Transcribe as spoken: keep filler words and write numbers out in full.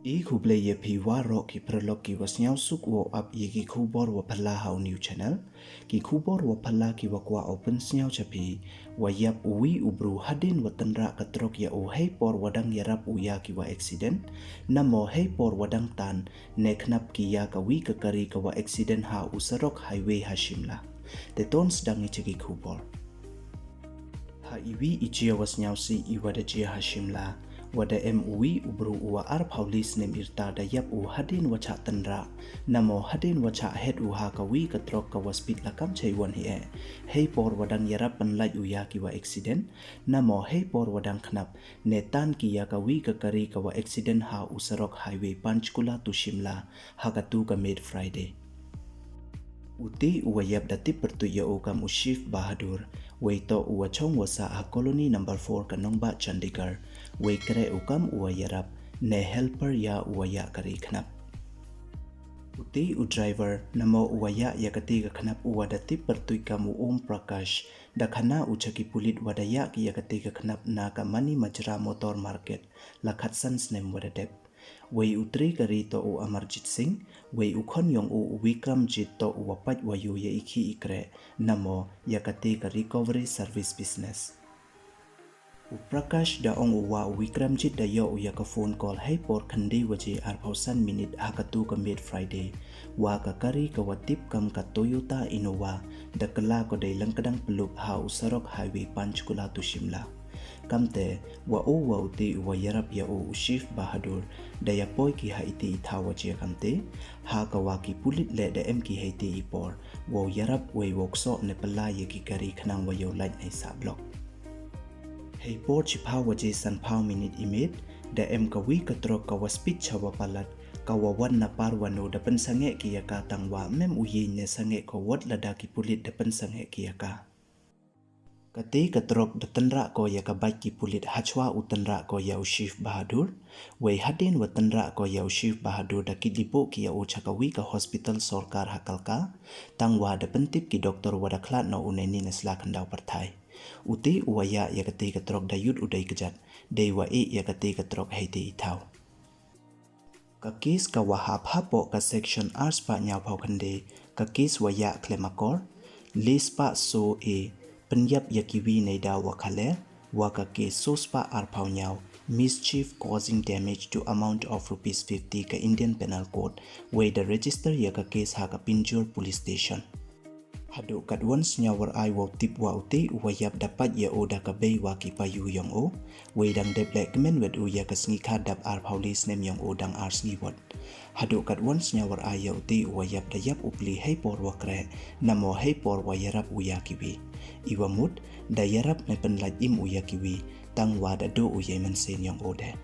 I khublei ya phi waroh ki paralok ki wa sniawsuk wow ap ya ki khubor wa phylla ha u new channel. Ki khubor wa phylla ki wa kwah u pynsniaw cha phi, wa yap u wi u bru hadien wa tynrah ka truck ya u hei por wa dang yarap u ya ki wa accident, namo hei por wa dang tan, ne khnap ki ya ka wi ka kari ka wa accident ha u surok highway ha Shimla. Te ton sdang i cha ki khubor. Ha i wi i jia wa sniawsih i wa da jia ha Shimla, wa da em u wi u bru u wa arphaw le snem i rta da yap u hadien wa chah tynrah, namo hadien wa chah het u ha ka wi ka truck ka wa speed la kam chai wan hi e, hei por wa dang yarap pynlait u ya ki wa accident, namo hei por wa dang khnap, ne tan ki ya ka wi ka kari ka wa accident ha u surok highway Panchkula to Shimla, ha katu ka miet Friday. Uti u wa yap da tip pyrtuit ya u kam u Shiv Bahadur, wei toh u wa chong wa sah ha colony number four ka nongbah Chandigarh, wei kreh u kam u wa yarap, ne helper ya u wa yah kari khnap. Uti u driver, namo u wa yah ya kati ka khnap u wa da tip pyrtuit kam u Om Prakash, da khana u cha ki pulit wa da yah ki ya kati ka khnap na ka Mani Majra Motor Market, la khatsan snem wa da dep. Wei u tre kari toh u Amarjit Singh, wei u khon yong u u Wikramjit toh u wa pait wa yoh ya i khi i kreh, namo ya kati ka recovery service business. U Prakash da ong u wa u Wikramjit da yoh u ya ka phone call hei por khyndai waje arphaw san minit ha katu ka miet Friday, wa ka kari ka wa tip kam ka Toyota Innova da kylla ko dei lyngkdang pyllup ha u surok highway Panchkula to Shimla. Kamte, wa u wa uti u wa yarap ya u u Shiv Bahadur, da ya poi ki ha iti i thaw wa jia kamte, ha ka wa ki pulit le da em ki ha iti i por, wow yarap wei wow ksoh ne pynlait ya ki kari khnang wa yoh lait nei sah block. Hei por chiphaw waje sanphaw minit i miet, da em ka wi ka truck ka wa speed cha wa palat, ka wa wan na par wa no da pynsangeh ki ya ka tang wa mem u yeng ne sangeh ko wat lada ki pulit da pynsangeh ki ya ka. Kati ka truck da tynrah ko ya ka bike ki pulit hachwa u tynrah ko ya u Shiv Bahadur. Wei hadien wa tynrah ko ya u Shiv Bahadur da kit lipoh ki ya u cha ka wi ka hospital sorkar ha Kalka. Tang wa da pyntip ki doktor wa da khlad noh u neini ne sla khyndaw pyrthai. Uti u wa yah ya kati ka truck da yut u dei kjat, dei wa ih ya kati ka truck ha iti i thaw. Ka case ka wa hap hapoh ka section arspah ñiawphaw khyndai, ka case wa yah khlem akor, lespah so A, pynyap ya ki wi neidaw wa khaler, wa ka case sospah arphaw ñiaw, mischief causing damage to amount of rupees fifty ka Indian Penal Code, wei da register ya ka case ha ka Pinjore Police Station. Haduh katwon sniaw war ai wow tip wa uti u wa yap da pait ya u da ka bei wa ki payu yong u, wei dang dep leh kmen wet u ya ka sngi kha dap arphaw le snem yong u dang ar sngi wot. Haduh katwon sniaw war ai ya uti u wa yap da yap u pli hei por wa kreh, namo hei por wa yarap u ya ki wi. I wa mut, da yarap ne pynlait im u ya ki wi, tang wa da duh u ya i mynsiem yong u de.